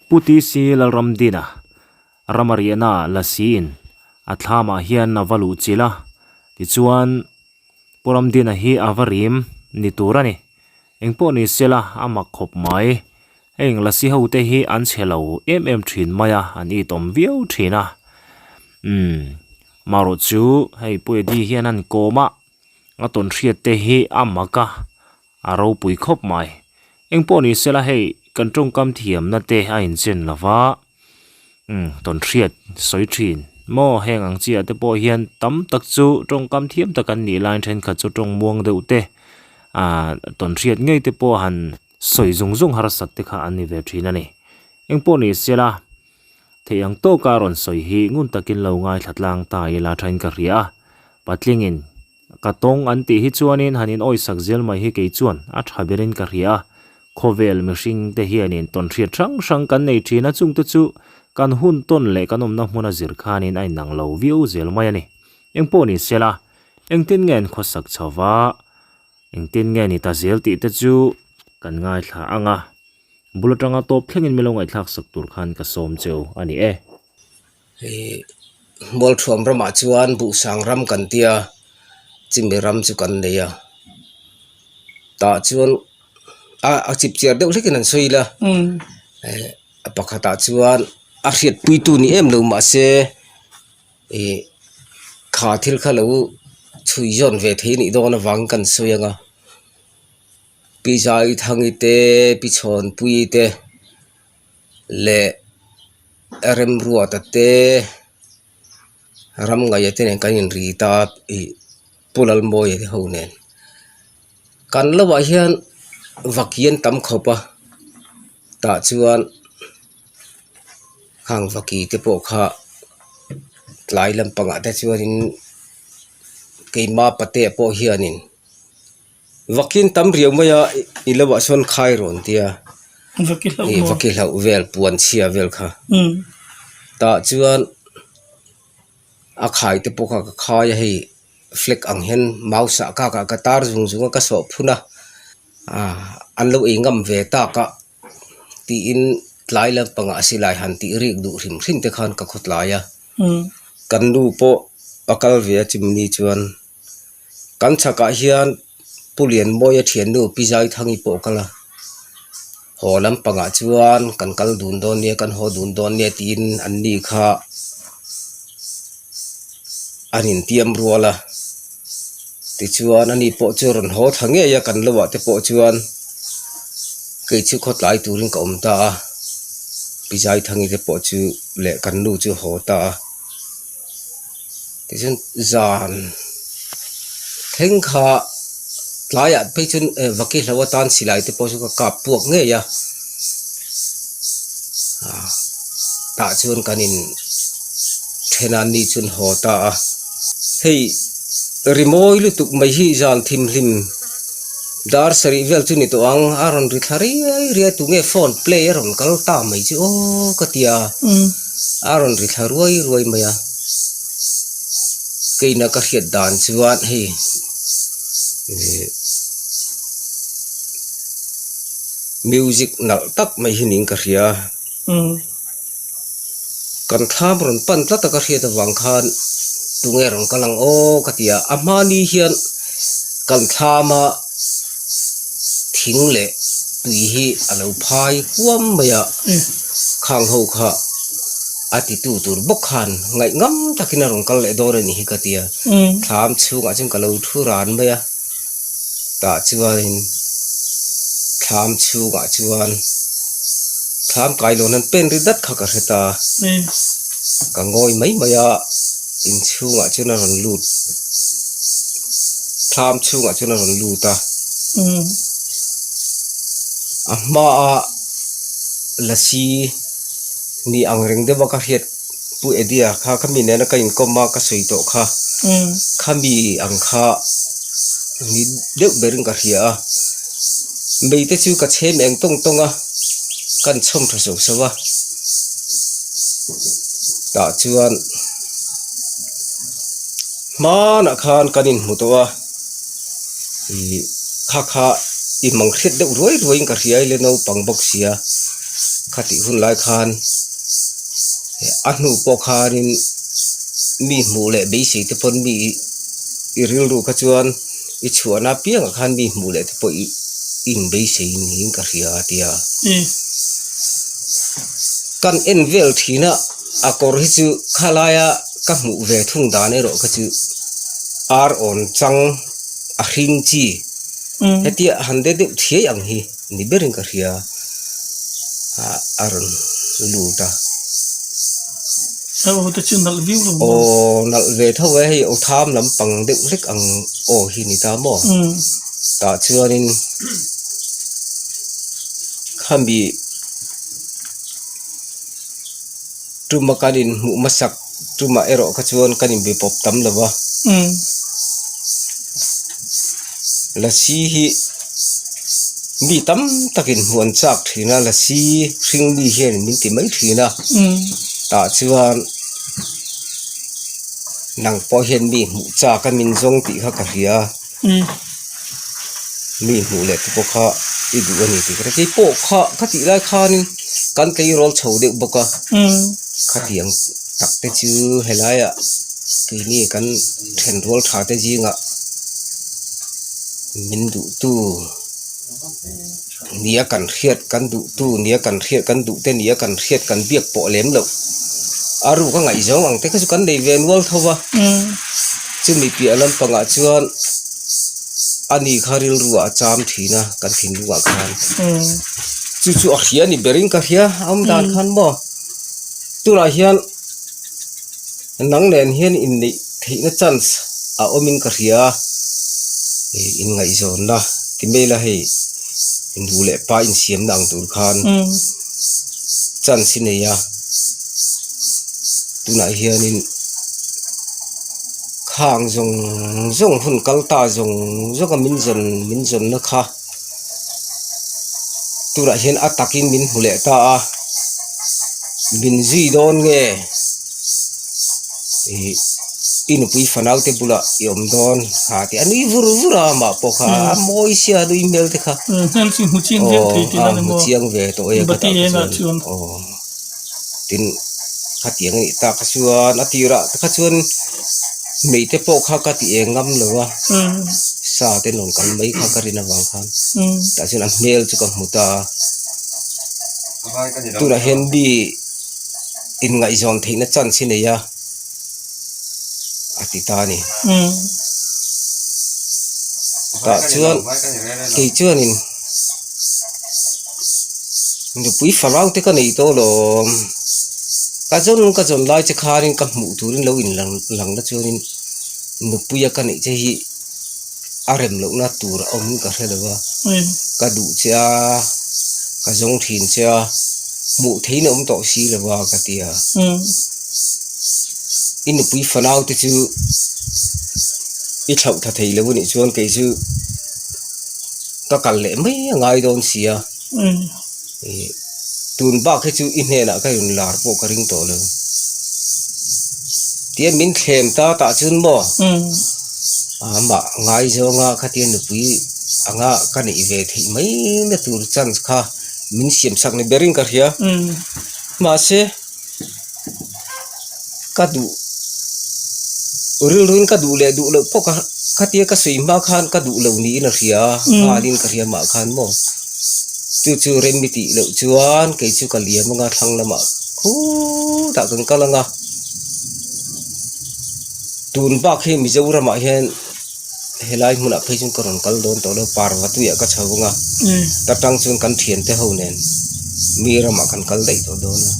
Pu TC Lalramdina rama riahna Lasi in a thlamah hian a va luh chilh a, tichuan Pu Ramdina hi a va rim ni tur a ni. Engpawh ni sela a mak khawp mai. Heng Lasi ho te hi an chhe lo em em thin mai a, an itawm viau thin a. Umm marawh chu hei Pu Eddie hian an kawm a, a tawnhriat te hi a mak a, A ropui khawp mai. Engpawh ni sela hei kan tawngkam thiamna te a inchen lo va, umm tawnhriat sawi thin maw heng ang chiah te pawh hian tam tak chu tawngkam thiam tak an nih laiin thenkhat chu tawng muang deuh te ah tawnhriat ngei te pawh han sawi zung zung harsat te kha an ni ve thin a ni. Engpawh ni sela theih ang tawka rawn sawi hi ngun takin lo ngaithla tlang ta ila thain ka hria a, patlingin Ka tawng an tih hi chuanin han in awisak zel mai hi kei chuan a tha berin ka hria a, khawvel mihring te hianin tawnhriat hrang hrang kan nei thin a, chungte chu kan hun tawn leh kan awmna hmuna zir khanin a inang lo viau zel mai a ni. Engpawh ni sela, engtin nge an khawsak chho va, engtin nge ni ta zel tih te chu kan ngaithla ang a, bul atanga tawp thlengin milo ngaihthlak sak tur khan ka sawm cheu a ni e. Hei Mualthuam ramah chuan Buhsang ram kan tia chimi ram chu kan nei a tah chuan a a chip chiar deuh hlekin an sawi ila eh a pakhatah chuan a hriatpuitu ni em lo mahse ih kha thil kha lo chhui zawn ve thei a nih dawn avangin kan sawi ang a Pi Zaithangi te Pi Chhawnpuii te. Leh Remruata te Ramngaia te nen kan inri ta ih Pu Lalmawia te ho nen kan lohah hian vaki an tam khawp a tah chuan khang vaki te pawh kha tlai lampangah te chuanin keima patea pawh hianin. Vakin tam riau mai a i lo ah sawn khai rawn tia ih vaki hlauh vel puan chhia vel kha tah chuan a khai te pawh kha ka khai a hei flag ang hian mau sah kak ah ka tar zung zung a ka sawh phun a ah an lo ei ngam ve tak a tiin tlai lampangah silai han tih rik duh hrim hrim te khan ka khaw tlai a kan nu pawh a kal ve a chimni chuan. Kan chhakah hian Pu Lianmawia thiannu Pi Zaithangi pawh a kal a, haw lampangah chuan kan kal dun dawn nia kan haw dun dawn nia tiin an ni kha an intiam rual a, tichuan ani pawh chu rawn haw thla ngei a kan lohah te pawh chuan kei chu khawtlai turin ka awm ta a, Pi Zaithangi te pawh chu leh kan nu chu a haw ta a. Tichuan zan thleng kha tlaiah phei chuan eh vaki hlo atan silai te pawh chu ka kap puak ngei a ah tah chuan kan in then a ni chuan haw ta a hei rimawi lutuk mai hi zan thimhlim dar sarih vel chu ni tawh ang a rawn ri thla riai riai tunge phone play a rawn kal ta mai chu aw ka ti a. A rawn ri thla ruai ruai mai a, keina ka hriat dan chuan hei ihh music nalh tak mai hi niin ka hria a, kan thlam rawn pan tlat a ka hriat avang khan tunge rawn kal ang aw ka ti a, a hmani hian kan thlam a. Thing leh tui hi a lo phai huam mai a, khang ho kha a titu tur bawk khan ngaih ngam takin a rawn kal leh dawn a nih hi ka ti a, thlam chhungah chuan ka lo thu ran mai a, tah chuanin thlam chhungah chuan thlam kailawn an pen ri dat kha ka hre ta, ka ngawi mai mai a, inchhungah chuan a rawn lut. Thlam chhungah chuan a rawn lut a a hmaa lasi ni ang reng deuh a ka hriat Pu Eddie-a kha kha mi nena ka inkawm a ka sawi tawh kha kha mi ang kha ni deuh berin ka hria a mei te chu ka chhem eng tawng tawng a kan chhawm tha sauh sauh a tah chuan. Hmanah khan kan inhmu tawh a, ih kha kha i mang hriat deuh ruai ruaiin ka hria a ile naupang bawk sia. Khatih hun lai khan a hnu pawh khanin mi hmuh leh beisei te pawn mi i rilru kha chuan i chhuahna apiangah khan mi hmuh leh te pawh i inbeisei niin ka hria a tia. Kan en vel thin a, a kawr hi chu khalaia ka hmuh ve thung dan erawh kha chu ar awn chang a hring chi hetia han de deuh thiai ang hi. Ni berin ka hria ah a rawn lut a. Aw te chu nalh viau lo maw? Aw nalh ve tho e hei aw tham lampang deuh hlek ang aw hi ni ta maw? Tah chuanin khami tuma kan inhmuh hmasak tumah erawh kha chuan kan inbe pawp tam lo va. Lasi hi mi tam takin hmuh an chak thin a lasi hring mi hian min ti mai thin a tah chuan nang pawh hian mi hmuh chak a min zawng tih kha ka hria mi hmuh leh te pawh kha i duh a ni tih ka hria keipawh kha ka tih lai khanin kan tleirawl chho deuh bawk a khatiang tak te chu helaiah keini kan thenrual tha te zingah min duhtu nia kan hriat kan duhtu nia kan hriat kan duh te nia kan hriat kan biak pawh lem loh a ruk a ngaihzawng ang te kha chu kan nei ve nual tho va chumi piah lampangah chuan ani kha rilru ah a cham thin a kan thinlungah khan chu chu a hria ni berin ka hria a awm dan khan maw tunah hian. Nang nen hian inneih theihna chance a awmin ka hria a, hei inngaihzawnna ti mai ila hei nu leh pa insiamna ang tur khan chance i nei a, tunah hianin khang zawng zawng hun kal ta zawng zawng a min zawn min zawnna kha tunah hian a takin min hmu leh ta a. Min zui dawn nge ih i nupui fanau te bulah i awm dawn ha tih a nui vur vur a amah pawh kha a mawi sia a nui hmel te kha Hmel chu hmu chiang viau thei tih aw a hmu chiang ve tawh e ka tah kha chuan aw tin khatiang a nih tak kha chuan a tirah te kha chuan Hmeite pawh kha ka ti eng ngam lo a, sa te rawn kal mai kha ka rin avang khan tah chuan a hmel chu ka hmu ta a, tunah hian mi inngaihzawn theihna chance hi nei a, a ti ta a ni. Tah chuan kei chuanin. Nupui farau te ka nei tawh alawm ka zawn ka zawn lai che khanin ka hmuh turin lo in lang lang na chuanin nupuia ka neih che hi a rem lohna tur a awm ka hre lo a ka duh che a ka zawng thin che a hmuh theihin a awm tawh si lo a ka ti a i nupui fanau te chu i thlauh tha thei lo a nih chuan kei chu. Ka kal leh mai a ngai dawn si a, ih tun bak hi chu i hnenah ka rawn lar pawh ka ring tawh lo. Tihian min thlem ta tah chuan maw amah ngaizawnga khatia nupui anga ka neih ve theih mai na tur chance kha min siam sak ni berin ka hria. Mahse. Ka duh rilruin ka duh leh duh loh pawh ka khatia ka sawi hma khan ka duh lo niin a hria a nghalin ka hria mah khan maw chu chu rem i tih loh chuan kei chu ka liam anga thlang lamah khutah kan kal anga tun bak hi Mizoramah hian. Helai hmunah phei chuan ka rawn kal dawn tawh lo, Parvatuiah ka chho vang a, ta tang chuan kan thiante ho nen mi ramah kan kal daih tawh dawn a,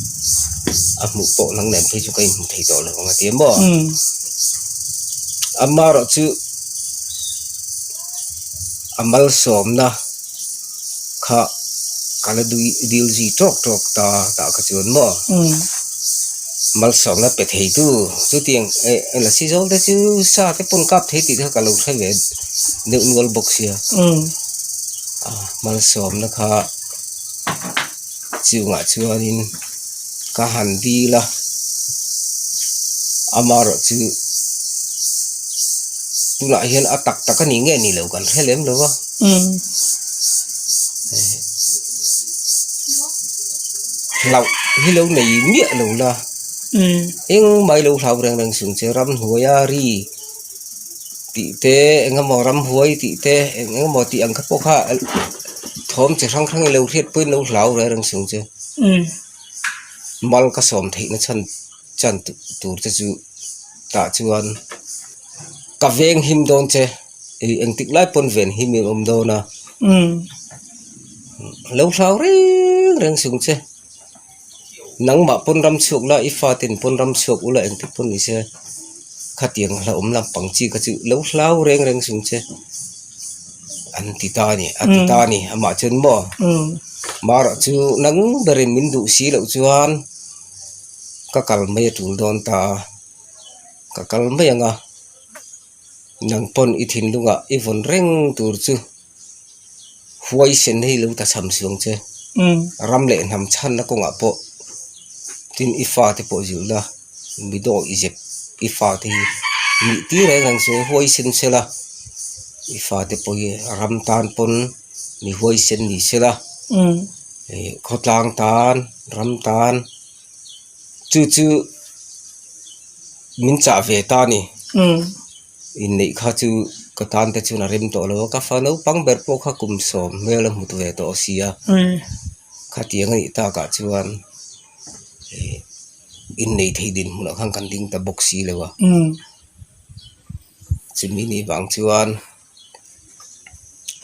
a hmuh pawh nang nen phei chu ka inhmu thei tawh lo ang a ti a maw? Amaherawh chu a malsawmna kha ka la dil zui tawk tawk ta tah kha chuan maw? Malsawmna pe thei tu chutiang eh lasi zawl te chu sa te pawn kap thei tih te kha ka lo hre ve deuh nual bawk sia malsawmna kha chungah chuanin ka han dil a amaherawh chu tunah hian a tak tak a ni nge ni lo kan hre lem lo va. Hlauh hi lo nei miah lo la, engmah i lo hlau reng reng chung che ramhnuaia ri tih te eng emaw ramhuai tih te eng emaw tih ang kha pawh kha thawm chi hrang hrang i lo hriat pawhin lo hlau reng reng chung che. Mal ka sawm theihna chhan chan tur te chu tah chuan ka veng him dawn che. Ih engtik lai pawn ven hi min awm dawn a lo hlau reng reng chung che nangmah pawn ram chhuak la i faten pawn ram chhuak ula engtik pawn ni se khatiang hlauhawm lampang chi kha chu lo hlau reng reng chung che an ti ta a ni a ti ta a ni amah chuan maw marawh chu nang berin min duh si loh chuan ka kal mai a tul dawn ta a ka kal mai ang a. Nang pawn i thinlungah i vawn reng tur chu huaisen hei lo ta cham suang che. Ram leh hnam chhanna kawngah pawh tin i fate pawh zilh la, mi dawh i zep i fate hi nih tir reng reng se huaisen se la, i fate pawh hi ram tan pawn mi huaisen ni se la, khawtlang tan ram tan. Chu chu min chah ve ta a ni. Inneih kha chu ka tan te chuan a rem tawh lo a, ka fa naupang ber pawh kha kum sawm hmel a hmut ve tawh si a. Khatiang a nih takah chuan ih inneih theih dinhmunah khan kan ding ta bawk si lo a. Chumi nih vang chuan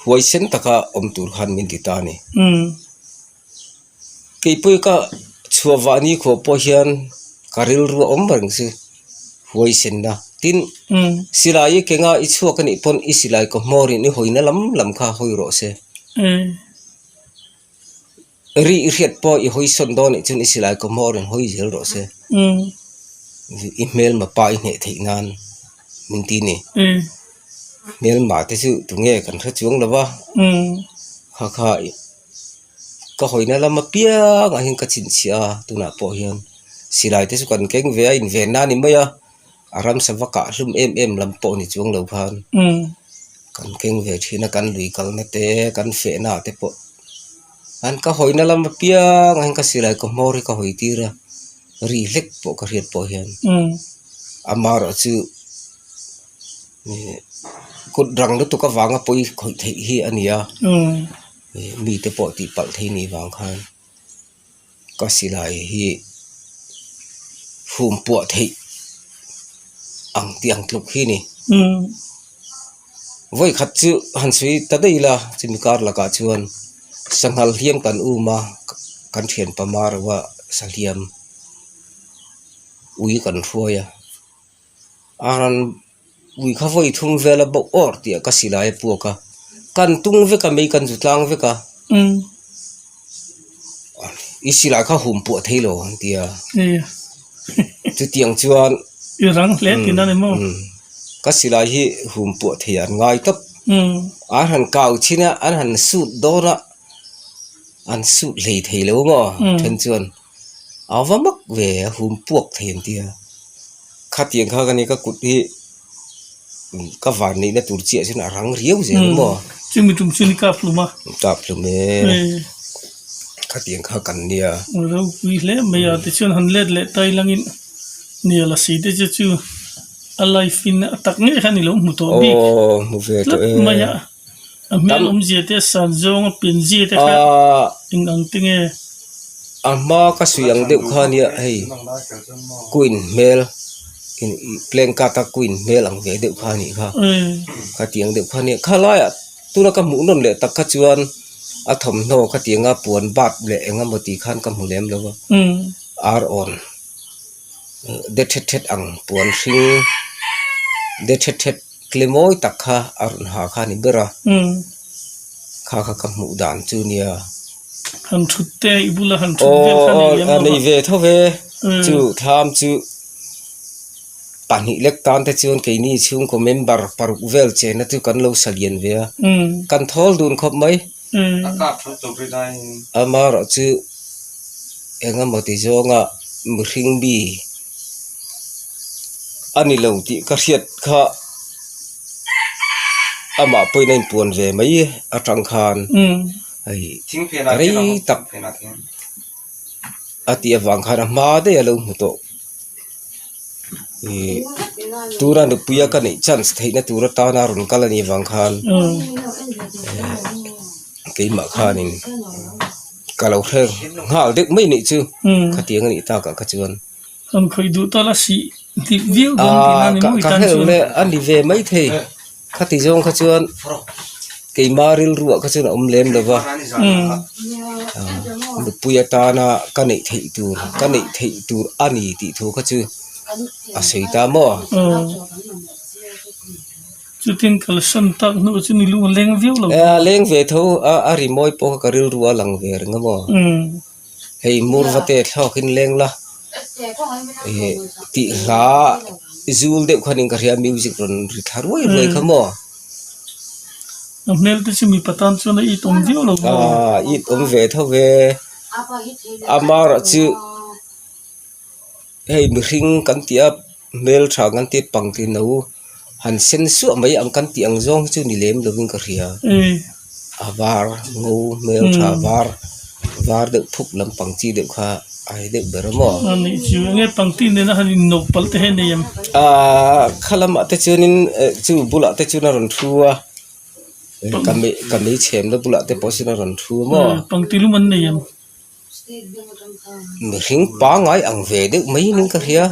huaisen taka awm tur khan min ti ta a ni. Keipui ka chhuah vah ni khawh pawh hian ka rilru a awm reng chu huaisenna tin silai i kenga i chhuak a nih pawn i silai kaw hmawrin i hawina lam lam kha hawi rawh se. Ri i hriat pawh i hawi sawn dawn nih chuan i silai kaw hmawrin hawi zel rawh se. I hmelma pa i hneh theih nan min ti a ni. Hmelma te chu tunge kan hre chuang lo va kha kha. Ka hawina lam apiangah hian ka chhinchhiah a tunah pawh hian silai te chu kan keng ve a invenna a ni mai a a ramsa va kah hlum em em lam pawh ni chuang lo khan kan keng ve thin a kan lui kalna te kan fehna ah te pawh an ka hawina lam apiangah hian ka silai ka hmawr hi ka hawi tir a ri hlek pawh ka hriat pawh hian amaherawh chu. Kut rang lutuk avanga pawi khawih theih hi a ni a, mite pawh tih palh thei nih vang khan ka silai hi hum puah theih ang tih ang tluk hi a ni. Vawi khat chu han sawi ta daih ila chumi kar lakah chuan sanghal hliam kan um a, kan thianpa Maroa sahliam ui kan hruai a. A han ui kha vawi thum vel a bauh awr tih ah ka silai a puak a, kan tung vek a mei kan zu tlang vek a, i silai kha hum puah thei lo an ti a, chutiang chuan i rang hle tih na ni maw? Ka silai hi hum puah thei an ngai tawp, an han kau chin a an han sut dawn a, an sut hlei thei lo maw then chuan. A va mak ve a hum puak thei an tia khatiang kha ka ni ka kut hi ka van neihna tur chiah chuan a rang riau zel a maw chumi tum chu ni kap hlum a kap hlum e khatiang kha kan nia ropui hle mai a tichuan han let leh tai langin nia lasi te chu chu a life in a tak ngei kha a ni lo hmu tawh bik aw hmu ve tlat tawh e mai a. A hmel awmzia te san zawng a pianzia te kha eng ang te nge? A hma ka suih ang deuh kha nia hei queen hmel playing card a queen hmel ang ve deuh kha a nih kha khatiang deuh kha nia khalaiah tuna ka hmuh nawn leh tak kha chuan a thawmhnaw khatianga puan bat leh eng emaw tih khan ka hmu lem lo a ar awn. De thet thet ang puan hring de thet thet tle mawi tak kha a rawn ha kha a ni ber a kha kha ka hmuh dan chu nia. Han thut te i bula han thut vel kha nei lem lo a. Nei ve tho ve chu thlam chu pahnih lek tan te chuan keini chhungkaw member paruk vel chenna chu kan lo sa lian ve a kan thawl dun khawp mai. Amaherawh chu eng emaw ti zawnga mihring mi a ni lo tih ka hriat kha amah pawhin a inpuan ve mai atang khan hei rei tak. A tih avang khan a hma daih a lo hmu tawh. Ihh tuna nupuia ka neih chance theihna tur atana rawn kal a nih avang khan keimah khanin ka lo hre nghal deuh mai nih chu khatiang a nih takah kha chuan. An khawih duh ta la sih dik viau dawn tihna a ni maw i tan chuan. A ni ve maithei. Khati zawng kha chuan keima rilruah kha chuan a awm lem lo va, nupui atana ka neih theih tur ka neih theih tur a ni tih thu kha chu a sawi ta maw? Chutin kalsan tak hnuah chuan i lung a leng viau lo. A leng ve tho a, a rimawi pawh kha ka rilru a lang ve reng a maw? Hei murvate thlawkin leng la ih tih hla zul deuh khanin ka hria music rawn ri thla ruai ruai kha maw. A hmel te chu mipa tan chuan a it awm viau lo maw. Aaa it awm ve tho ve amaherawh chu hei mihring kan tih a hmel tha kan tih pangti no han sen suah mai ang kan tih ang zawng hi chu ni lem lovin ka hria a var ngo hmel tha var var deuh phup lampang chi deuh kha a ni deuh ber a maw. A nih chu enge pangti nena han innawk palh te hi a nei em? Aaa kha lamah te chuanin chu bulah te chuan a rawn thu a ka mei ka mei chhemna bulah te pawh chuan a rawn thu a maw. Pangti lum an nei em? Mihring pangngai ang ve deuh mai in ka hria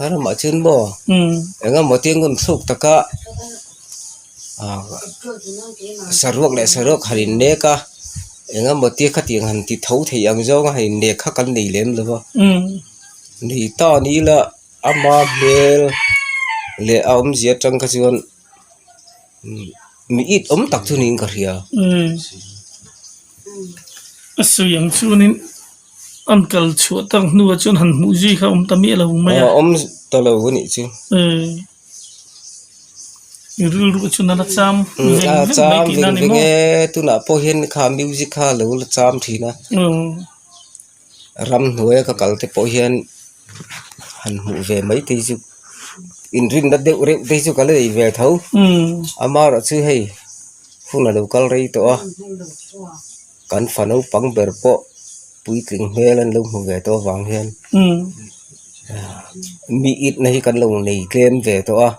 a ramah chuan maw eng emaw te ngun thluk taka ah saruak leh saruak han in nek a eng emaw te khatiang han ti tho thei ang zawng a han in nek kha kan nei lem lo va nei ta ni ila ama hmel leh a awmzia atang kha chuan. Mi it awm tak chu niin ka hria. A sawi ang chuanin an kal chhuah tak hnuah chuan han hmuh zui kha awm ta miah lo mai a. Aw awm ta lo a nih chu. I rilru chuan a la cham veng veng mai tihna a ni maw? A cham veng veng e, tunah pawh hian kha music kha a lo la cham thin a. Ramhnuaia ka kal te pawh hian han hmuh ve mai te hi chu inrinna deuh reuh te hi chu ka la nei ve tho amaherawh chu hei hun a lo kal rei tawh a kan fa naupang ber pawh puitling hmel an lo hmu ve tawh avang hian mi itna hi kan lo nei tlem ve tawh a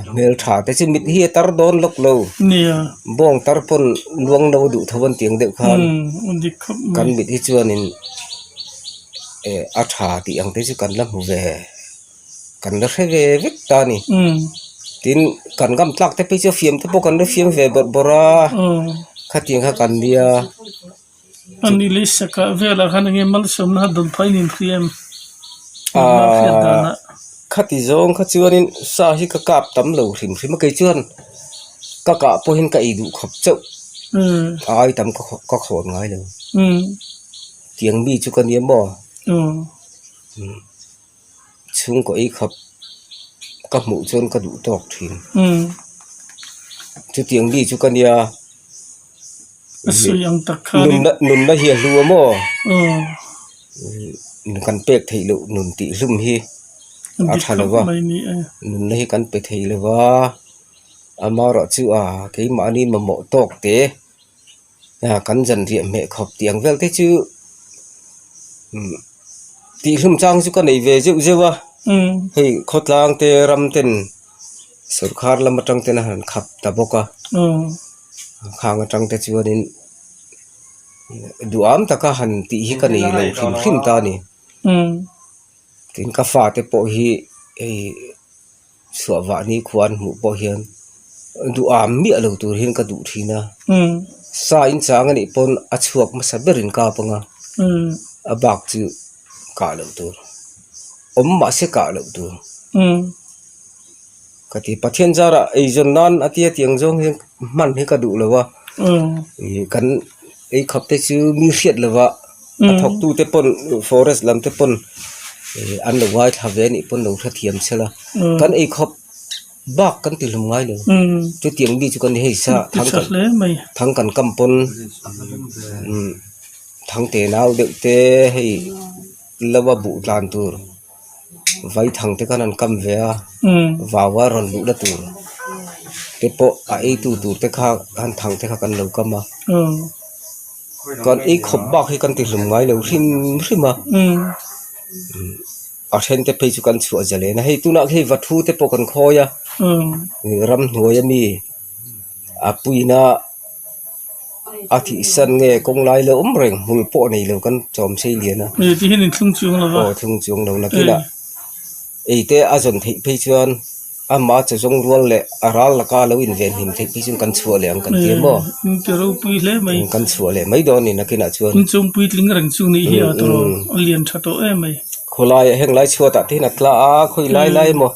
hmeltha te chu mit hi a tar dawn lawk lo bawng tar pawn luang no duh tho an tih ang deuh khan kan mit hi chuanin eh a tha tih ang te chu kan la hmu ve kan la hre ve vek ta a ni tin kan ngam tlak te phei chu a fiam te pawh kan la fiam ve bawrh bawrh a khatiang kha kan nia. A ni leh sakah velah khan enge malsawmna kha dawn phah in inhria em? Engmah hriat danah. Khati zawng kha chuanin sa hi ka kap tam lo hrim hrim a, kei chuan ka kah pawhin ka ei duh khawp chauh a ai tam ka khawn ngai lo. Tiang mi chu ka nia maw? Chhungkaw ei khawp ka hmuh chuan ka duh tawk thin. Chutiang mi chu ka nia. A sawi ang tak khanin. Nunna nunna hi a hlu a maw? Kan pek theih loh nun tih hlum hi a tha lo va, nunna hi kan pe thei lo va, amaherawh chu a keimahni mamawh tawk te kan zanriah hmeh khawp tih ang vel te chu tih hlum chang chu ka nei ve zeuh zeuh a, hei khawtlang te ram ten sorkar lam atang ten a han khap ta bawk a. Khang atang te chuanin duham taka han tih hi ka nei lo hrim hrim ta a ni. Tin ka fate pawh hi hei chhuah vah ni khua an hmuh pawh hian duham miah lo tur hian ka duh thin a. Sa in chang anih pawn a chhuak hmasa berin kap anga a bak chu kah loh tur awm mahse kah loh tur. Ka ti Pathian zarah eizawn nan a tia tiang zawng hian hman hi ka duh lo a, ih kan ei khawp te chu mi hriat lo va a thawk tu te pawn forest lam te pawn ih an lo ngaithla ve anih pawn lo hrethiam se la kan ei khawp bak kan ti hlum ngai lo chutiang mi chu kan ni hei sa thang kan thang kan kam pawn umm thang te nau deuh te hei lova buh tlan tur. Vaithang te khan an kam ve a vau a rawn luh na tur te pawh a ei tu tur te kha han thang te kha kan lo kam a. Kan ei khawp bak hi kan ti hlum ngai lo hrim hrim a. A then te phei chu kan chhuah zalen a hei tunah hei va thu te pawh kan khawi a ramhnuai ami a puina a thih san nge kawng lai la awm reng hmul pawh nei lo kan chawm sei lian a aw thlung chuang lo nakinah ei te a zawn theih phei chuan. Amah chu zawng rual leh a ral laka lo inven hlim theih phei chuan kan chhuah leh ang kan ti a maw? In ti ropui hle mai. Kan chhuah leh mai dawn a ni nakinah chuan. In chung puitling reng chu nih hi a tawrh a lian tha tawh em mai. Khawlai ah heng lai chhuatah te hian a tla a, khawi lai lai emaw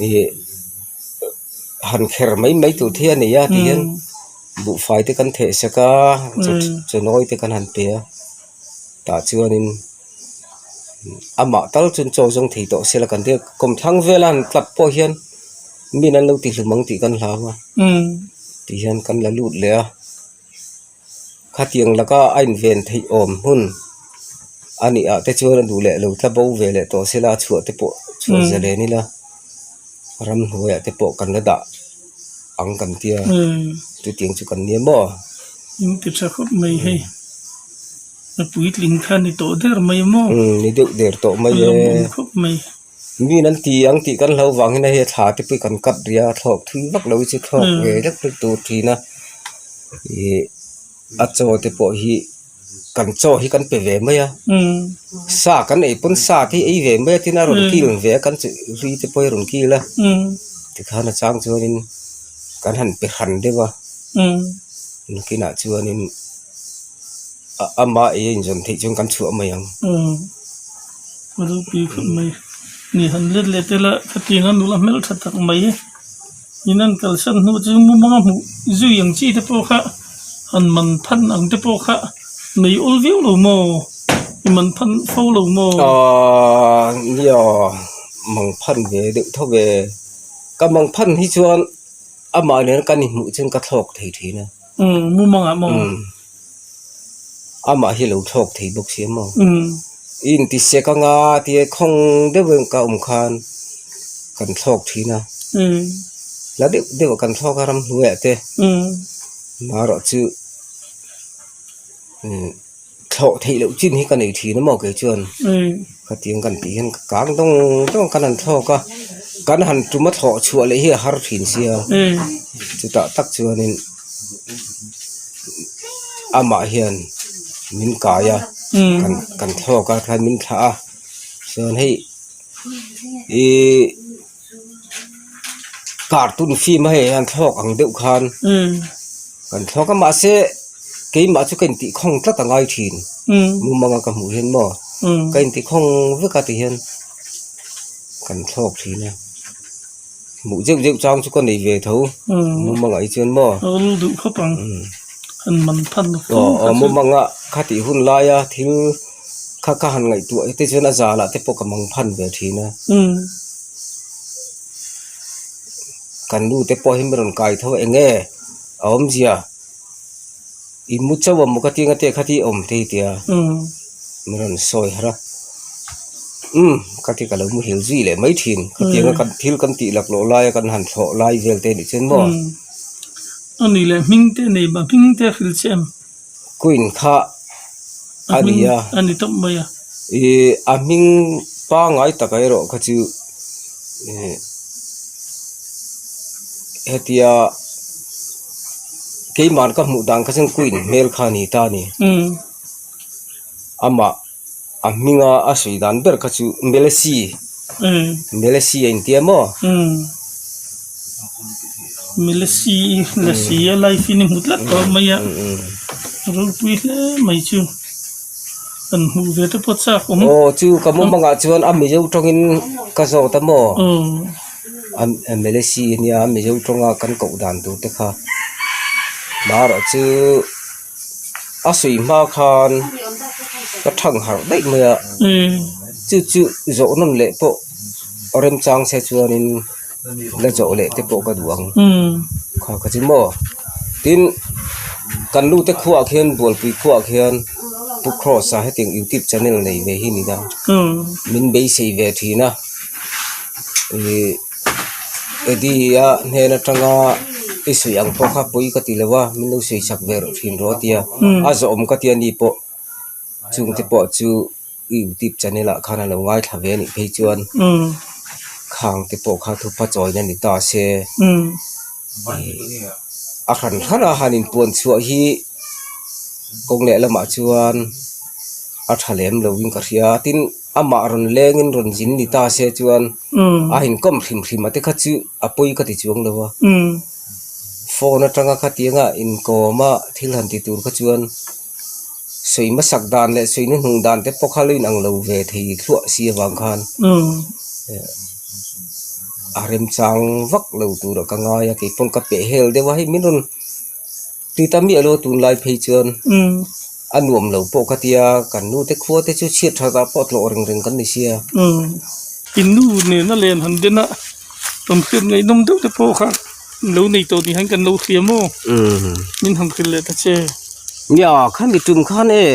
ih han kher mai mai tur te hi a nei a ti hian buhfai te kan theh sak a, chawnawi te kan han pe a, tah chuanin. Amah tal chuan chaw zawng thei tawh sela kan tia kawmthlang vela han tlat pawh hian min an lo ti hlum ang tih kan hlau a ti hian kan la lut leh a khatiang laka a inven theih awm hmun a nih ah te chuan a duh leh lo tla bo ve leh tawh sela a chhuah te pawh chhuah zalen ila ramhnuaiah te pawh kan la dah ang kan tia chutiang chu kan nia maw. In ti tha khawp mai hei. A puitling kha ni tawh der mai maw? Umm ni deuh der tawh mai e. A lawmawm khawp mai. Min an ti ang tih kan hlo vang hian hei thla te pawh kan cut ria thlawk thui vak lo hi chu thlawk ve vek vek tur thin a ih a chaw te pawh hi kan chaw hi kan pe ve mai a sa kan ei pawn sa te hi ei ve mai a tin a rawn kil ve a kan chu ri te pawh hi a rawn kil a tikhan a chang chuanin kan han pe hran deuh a nakinah chuanin. Amah ei a inzawn theih chuan kan chhuah mai ang. Umm a ropui khawp mai. Ni han let leh tel a khatiang a nula hmel tha tak mai in an kalsan hnu chu mumanga hmuh zui ang chi te pawh kha han man phan ang te pawh kha nei awl viau lo maw? I man phan fo lo maw? Aaa nia mang phan ve deuh tho ve. Ka mang phan hi chuan amah nen kan inhmuh chuan ka thlawk thei thin a. Umm mumangah maw? Umm. Amah hi lo thlawk thei bawk si a maw? I inti sek anga tia khawng deuh in ka awm khan kan thlawk thin a. La deuh deuh ah kan thlawk a ramhnuaiah te. Marawh chu thlawh theih loh chin hi ka nei thin a maw kei chuan. Khatiang kan tih hian ka kang dawng dawng kan han thlawk a, kan han tum a thlawh chhuah leh hi a har thin sia. Chutah tak chuanin. Amah hian min kai a kan kan thlawk a khan min thlah a chuan hei ihh cartoon film a hei an thlawk ang deuh khan kan thlawk a mahse keimah chu ka intih khawng tlat a ngai thin mumanga ka hmuh hian maw ka intih khawng vek a ti hian kan thlawk thin a. Hmuh zeuh zeuh chang chu ka nei ve tho mumanga hi chuan maw. Awl duh khawp ang han man phan fo kha chu. Mumanga kha tih hun laia thil kha ka han ngaihtuah te chuan a zalah te pawh ka mang phan ve thin a. Kan nu te pawh hi mi rawn kai tho eng nge a awmzia i mu chauh a maw ka ti anga te kha ti awm thei tia mi rawn sawi harh a. Umm ka ti ka lo muhil zui leh mai thin khatianga kan thil kan tih lak loh laia kan han thlawh lai vel te nih chuan maw. A ni leh hming te nei mah hming te a hrilh che em? Queen kha a ni a. A ni tawp mai a. Ih a hming pangngai taka erawh kha chu ih hetia keimahn ka hmuh dan kha chuan Queen hmel kha a ni ta a ni. Amah. A hminga a sawi dan ber kha chu Melesi Melesi a intia maw? Melesi Lasi a life in i hmu tlat tawh mai a ropui hle mai chu kan hmuh ve te pawh chak awm. Aw chu ka mumangah chuan a Mizo tawngin ka zawt a maw? A Melesi ania a Mizo tawnga kan koh dan tur te kha marawh chu. A sawi hma khan ka thang harh daih mai a chu chu zawh nawn leh pawh remchang se chuanin la zawh leh te pawh ka duh ang kha kha chu maw tin kan nu te khuaah khian bualpui khuaah khian pu cross a hetiang youtube channel nei ve hi ni a min beisei ve thin a ih eddie a hnen atanga. I sawi ang pawh kha pawi ka ti lo a, min lo sawi chak ve rawh thin rawh a ti a, a zawhawm ka ti a ni pawh chungte pawh chu youtube channel ah khan a lo ngaithla ve a nih phei chuan khang te pawh kha thupa chawina ni ta se a hran hran a han inpuan chhuah hi kawng leh lamah chuan a tha lem lo in ka hria tin amah rawn leng in rawn zin ni ta se chuan a inkawm hrim hrim a te kha chu a pawi ka ti chuang lo a phone atanga khatianga inkawm a thil han ti tur kha chuan sawi hmasak dan leh sawi hnuhnung dan te pawh kha lo inang lo ve thei thluah si avang khan a remchang vak lo turah ka ngai a kei pawn ka peh hel deuh a hei min rawn Ti ta miah lo tunlai phei chuan a nuam lo pawh ka tia kan nu te khua te chu chhiat that ah pawh tlawh reng reng kan ni sia. In nu nena len han den a rawn hriat ngaihnawm deuh te pawh kha lo nei tawh ni hian kan lo hria maw min han hrilh leh ta che. Nia khami tum khan e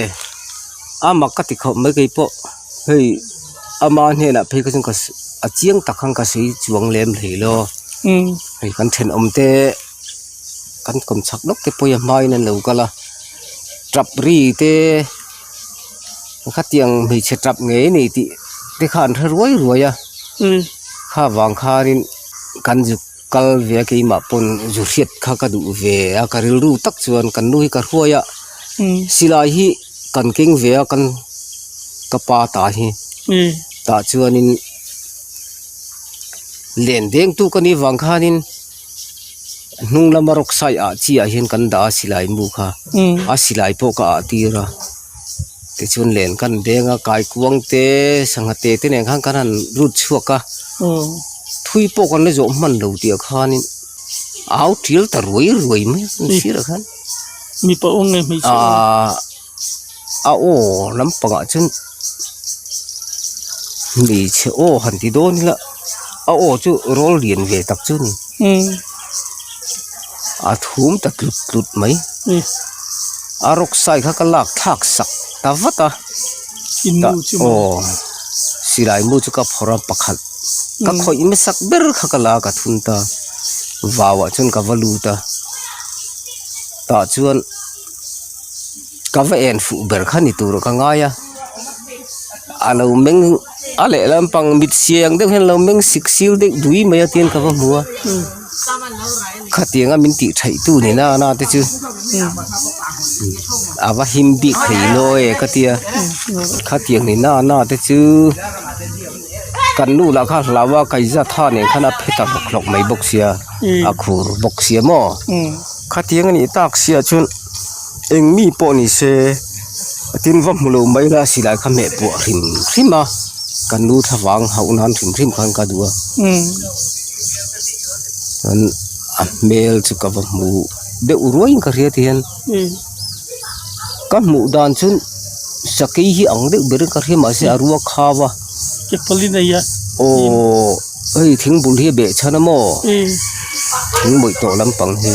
a mak ka ti khawp mai kei pawh hei ama hnenah phei kha chuan ka a chiang tak khan ka sawi chuang lem hlei lo hei kan thenawm te. Kan kawm chhak lawk te pawh hi a hmain an lo kal a tap ri te khatiang hmeichhe tap ngei a ni tih te kha an hre ruai ruai a kha vang khanin kan zuk kal ve a keimah pawn zu hriat kha ka duh ve a ka rilru tak chuan kan nu hi ka hruai a silai hi kan keng ve a kan ka pa ta hi tah chuanin len dengtu ka nih vang khanin. Hnung lama rawk sai ah chi ah hian kan dah a silai mu kha a silai pawh ka ah tir a tichuan len kan beng a kaikuang te sangha te te nen khan kan han lut chhuak a thui pawh kan la zawh hman lo tih ah khanin a au tial ta ruai ruai mai a kan sirah khan mipa awm nge hmeichhe awm ahh a aw lampangah chuan hmeichhe aw han ti dawn ila a aw chu rawl lian ve tak chu a ni a thum ta tlut tlut mai a rawk sai kha ka lak thlak sak ta vat a aw silai mu chu ka phawrh a pakhat ka khawih hmasak ber kha ka la a ka thun ta vau ah chuan ka va lut a tah chuan. Ka va en fuh ber kha ni tur ka ngai a a lo meng a lehlam pang mit siang deuh hian a lo meng sik sil deuh dui mai a tiang ka va hmu a khatiang a min tih theih tu ni na na te chu a va him bik thei lawi e ka tia khatiang ni na na te chu kan nu lah kha hlau a kaihzat ha nen khan a phe ta hlawk hlawk mai bawk sia a khur bawk sia maw. Khatiang a nih tak siah chuan eng mi pawh ni se tin va hmu lo mai la silai kha hmeh puah hrim hrim a kan nu thlavang hauh nan hrim hrim khan ka duh a chuan a hmel chu ka va hmu deuh ruai in ka hria ti hian ka hmuh dan chuan sakei hi ang deuh ber in ka hria mahse a ruak khau a aww. Hei thing bul hi a beh chhan a maw thing mawih tawh lampang hi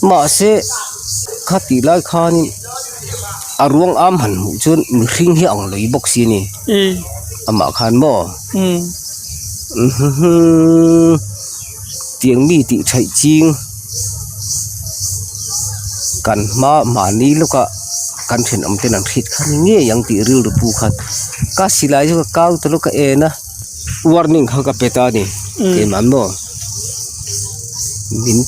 mahse kha tih lai khanin a ruang am han hmuh chuan mihring hi a ang lui bawk si a ni amah khan maw tiang mi tih theih ching kan hma mahni lawkah kan thenawm ten an hriat kha ni ngei ang tih rilru pu khan ka silai chu ka kau ta lawk a en a warning kha ka pe ta a ni keimah maw min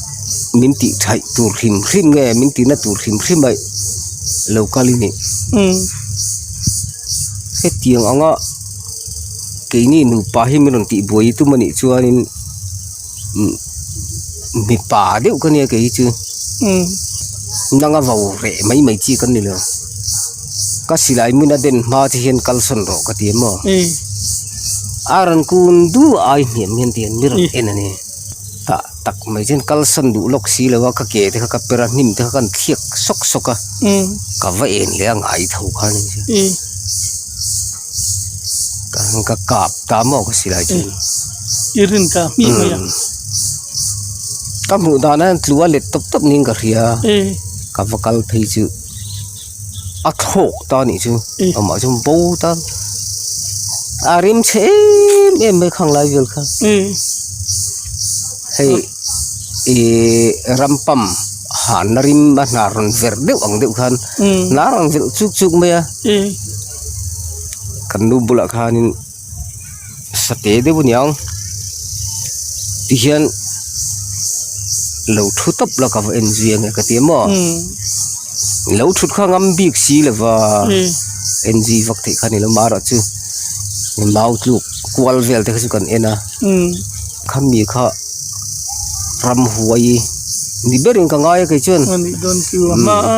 min tih theih tur hrim hrim nge min tihna tur hrim hrim a lo kal i nih hetiang anga keini nupa hi min rawn tihbuai tum a nih chuanin mipa deuh ka nia kei hi chu nanga vo reh mai mai chi ka ni lo ka silai hmun a den hma che hian kal sawn rawh ka ti a maw a rawn kun duh ai hniam hian ti hian mi rawn en a ni tah tak mai chuan kal sawn duh lawk si lo a ka ke te kha ka per a hnim te kha ka han thliak sawk sawk a ka va en leh a ngai tho kha a ni ka kap ta maw ka silai chu i rin ka hmih mai a ka hmuh dan ah hian tlu a let tawp tawp niin ka hria ka va kal phei chu a thlawk ta anih chu amah chu bo ta a rim chhe em em mai khang lai vel kha hei. Ihh rampam hanna rim a hna rawn verh deuh ang deuh khan hna rawn verh chuk chuk mai a kan nu bulah khanin sate deuh a niang tihian lo thu tawp la ka va en zui ange ka ti a maw lo thut kha ngam bik si lova en zui vak theih kha a ni lo amaherawhchu mau tluk kual vel te kha chu kan en a. Khami kha ramhuai ni berin ka ngai a kei chuan. A nih dawn chu a hma a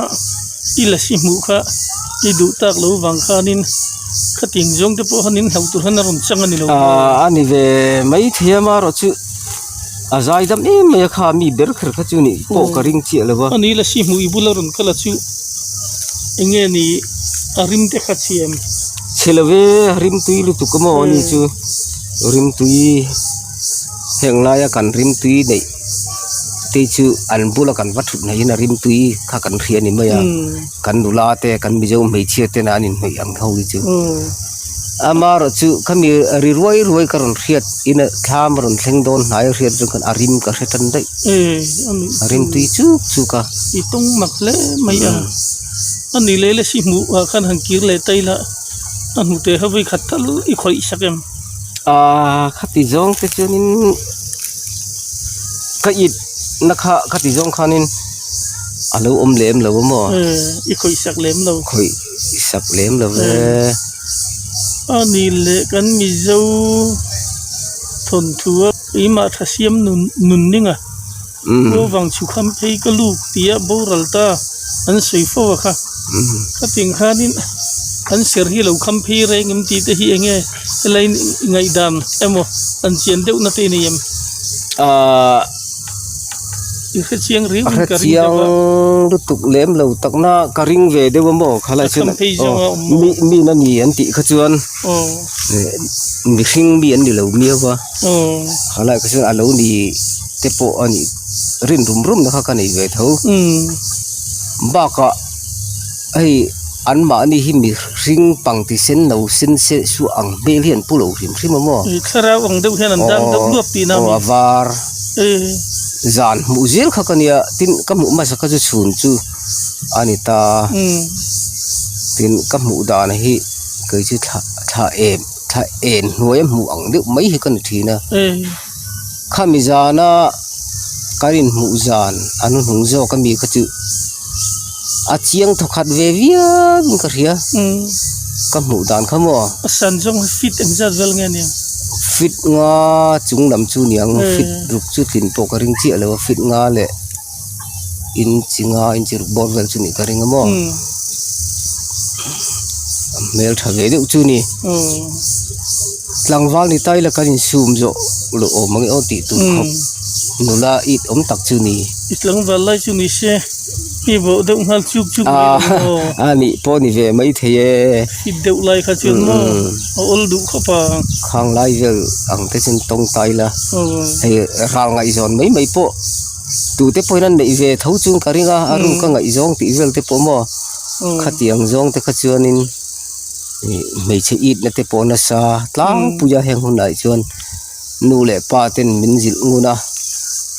i lasi hmuh kha i duh tak lo vang khanin khatin zawng te pawh khan in hlauh tur khan a rawn chang a ni lo. Aaa a ni ve maithei a marawh chu a zai dam em mai a kha mi ber kher kha chu nih pawh ka ring chiah lo va. A ni lasi hmuh i bula rawn kal a chu eng nge ni a rim te kha chhiam. Chhe lo ve rimtui lutuk a maw a ni chu. Rimtui heng laia kan rimtui neih te chu an bula kan va thut hnaih in a rimtui kha kan hria a ni mai a kan nula te kan mizo hmeichhia tena an inhnawih ang ho hi chu amaherawh chu khami ri ruai ruai ka rawn hriat in a thlam a rawn thleng dawn hnai a hriat zawng khan a rim ka hre tan daih a rimtui chuk chuk a. I tawng mak hle mai a a ni leh lasi hmuh ah khan han kir leh ta ila. A hnute ho hi khat tal i khawih sak em? Aaa khati zawng te chuanin ka it na kha khati zawng khanin a lo awm lem lo a maw? I khawih sak lem lo. Khawih sak lem lo ve. A ni leh kan Mizo thawnthu a keimah tha siam nun nun ning a. Khuavang chhu kham phei ka luk tia boral ta an sawi fo a kha. Khating khanin an ser hi lo kham phei reng em tih te hi eng nge helai ngaihdan emaw an chian deuh na te a nei em? Ahh I hre chiang riau in ka ring deuh a. Hre chiang lutuk lem lo tak na ka ring ve deuh a maw khalai chuan mi mi na ni an tih kha chuan mihring mi an ni lo miau a. Khalai kha chuan a lo ni te pawh a nih rin rum rum na kha ka nei ve tho bakah hei an mahni hi mihring pang ti sen no sen se suah ang hmel hi an pu lo hrim hrim a maw thlarau ang deuh hian an dang deuh luap tihna a ni aw a var zan hmuh zel kha ka nia tin ka hmuh hmasa kha chu chhun chu a ni ta tin ka hmuh dan hi kei chu thla thla em. Thla en hnuai a hmuh ang deuh mai hi ka ni thin a khami zana kan inhmuh zan a hnuhnung zawk ami kha chu a chiang thawkhat ve viau in ka hria ka hmuh dan kha maw. A san zawng hi feet engzat vel nge nia? Feet nga chung lam chu niang feet ruk chu tlin pawh ka ring chiah lo a feet nga leh. Inchi nga inchi ruk bawr vel chu nih ka ring a maw a hmel tha ve deuh chu ni tlangval ni ta ila kan insum zawh loh awm ang e aw tih tur khawp nula it awm tak chu ni. I tlangval lai chu ni se i bawh deuh nghal chuk chuk mai lo maw? A nih pawh ni ve mai thei e. Fit deuh lai kha chuan maw a awl duh khawp a. Khang lai vel ang te chuan tawngtai la hei ral ngaihzawn mai mai pawh. Tute pawhin an neih ve tho chung ka ring a, a ruk a ngaihzawng tih vel te pawh maw khatiang zawng te kha chuanin ih hmeichhe itna te pawh nasa tlangpui a heng hunah chuan nu leh pa ten min zilh ngun a,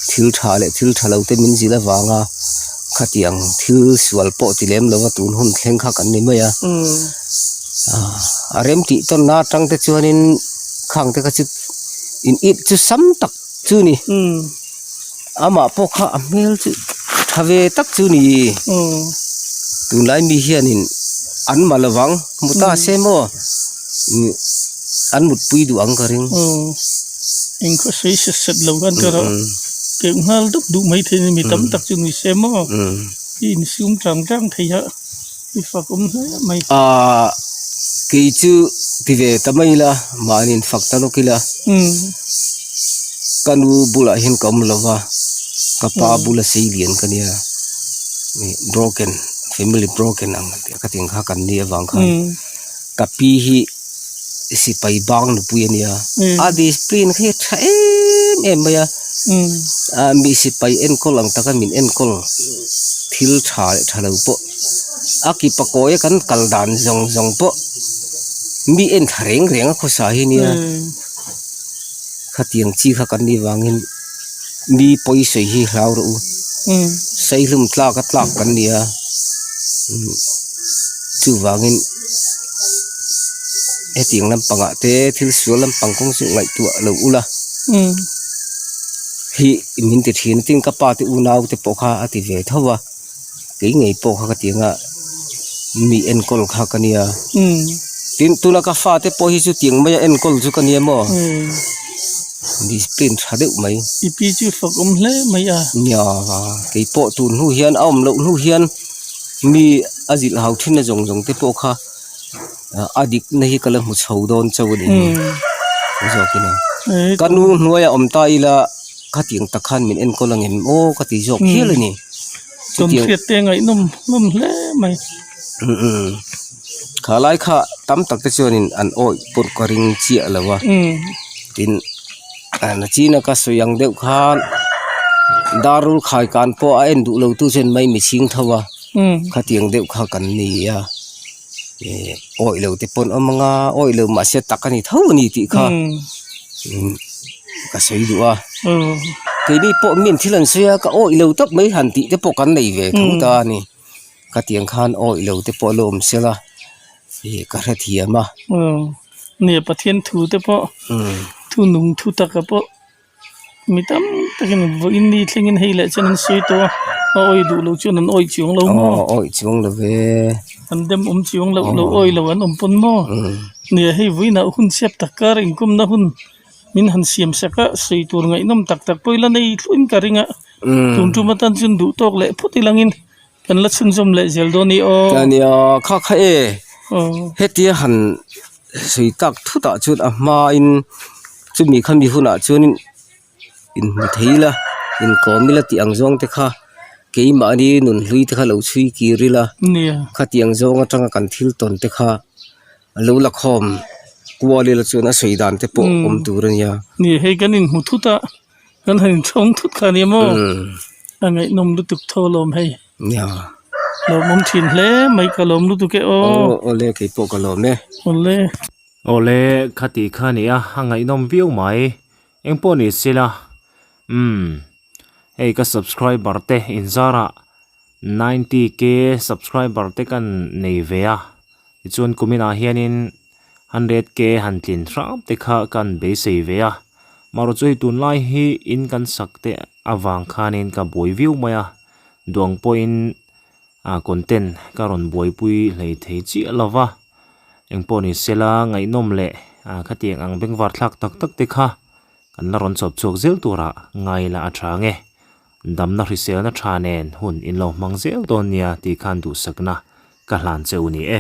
thil tha leh thil tha lo te min zilh avanga khatiang thil sual pawh ti lem lova tun hun thleng kha kan ni mai a, a rem tih tawnna atang te chuanin khang te kha chu in it chu sam tak chu ni. Amah pawh kha a hmel chu tha ve tak chu ni. Tunlai mi hianin an ma lovang hmu ta se maw an mutpui duh ang ka ring. Eng khaw sawi set set lo khan ka rawh keuh nghal dup duh mai thei a ni mi tam tak chu ni se maw i insum tang tang thei a. I fak awm hle mai. Aaa kei chu ti ve ta mai ila mahni in fak ta lawk ila ka nu bulah hian ka awm lo va ka pa bula sei lian ka nia ih broken family broken ang ka tih ang kha kan nih avang khan ka pi hi sipai bang nupui a nia a discipline kha hi a tha em em mai a. A mi sipai enkawl ang taka min enkawl thil tha leh tha lo pawh a ki pakawia kan kal dan zawng zawng pawh mi en thla reng reng a khawsa hi nia khatiang chi kha kan nih vangin. Mi pawi sawi hi hlau rawh u. Saihlum tlak a tlak kan ni a, chuvangin hetiang lampangah te thil sual lampang kawng chu ngaihtuah lo ula hi min ti thin a, tin ka pa te unau te pawh kha a ti ve tho a, kei ngei pawh kha ka ti anga mi enkawl kha ka nia, tin tuna ka fate pawh hi chutiang maia enkawl chu ka nia maw. Discipline tha deuh mai. I pi chu fak awm hle mai a. Nia, kei pawh tun hnu hian a awm loh hnu hian mi a zilh hau thin na zawng zawng te pawh kha a dik na hi ka la hmu chho dawn chauh a ni zawk in a. Ka nu hnuai a awm ta ila khatiang tak khan min enkawl ang em aw ka ti zawk hial a ni. Tawnhriat te ngaihnawm hlawm hle mai. Kha lai kha tam tak te chuanin an awih pawh ka ring chiah lo a. Tin, nachina ka sawi ang deuh khan darul khai kan pawh a en duh lo tu chuan mai mihring tho a. Khatiang deuh kha kan ni a. Awih lo te pawn awm anga awih lo mahse tak a ni tho a ni tih kha ka sawi duh a. Keini pawh min thil an sawi a ka awih lo tawp mai han tih te pawh kan nei ve tho ta a ni. Khatiang khan awih lo te pawh a lo awm sela ih ka hrethiam a. Nia Pathian thu te pawh thu nung thu taka pawh Mi tam takin vawiin ni thlengin hei leh chuan an sawi tawh a, a awih duh loh chuan an awih chuang lo maw? Aw awih chuang lo ve. An dem awm chuang loh lo awih lo an awm pawn maw? Nia hei vawiinah hun chhiat tak kar inkumna hun min han siam sak a, sawi tur ngaihnawm tak tak pawh ila nei thluin ka ring a, tun tum atan chuan duh tawk leh phawt ilangin kan la chhunzawm leh zel dawn i aw. Nia kha kha e, hetia han sawi tak thutah chuan a hmain chumi khami hunah chuanin inhmu thei ila inkawm ila tih ang zawng te kha keimahni nunhlui te kha lo chhui kir ila khatiang zawng atanga kan thil tawn te kha a lo la khawm kual ila chuan a sawi dan te pawh awm tur a nia. Ni hei kan inhmu thut a kan han inchhawng thut kha a nia maw a ngaihnawm lutuk tho alawm hei. Nia. Lawmawm thin hle mai ka lawm lutuk e aw. Aw awle kei pawh ka lawm e. Awle. Awle khati kha a nia a ngaihnawm viau mai eng pawh ni sela umm hei ka subscriber te inzarah ninety k subscriber te kan nei ve a tichuan kuminah hianin hundred k han tlin hram te kha kan beisei ve a marawh chu hei tunlai hi in kan sak te avang khanin ka buai viau mai a. Duang pawhin ah content ka rawn buaipui hlei thei chiah lo va, engpawh ni sela ngaihnawm leh ah khatiang ang bengvar thlak tak tak te kha kan la rawn chawp chhuak zel turah ngai la a tha nge. Damna hriselna tha nen hun in lo hmang zel dawn nia tih khan duhsakna ka hlan che u ni e.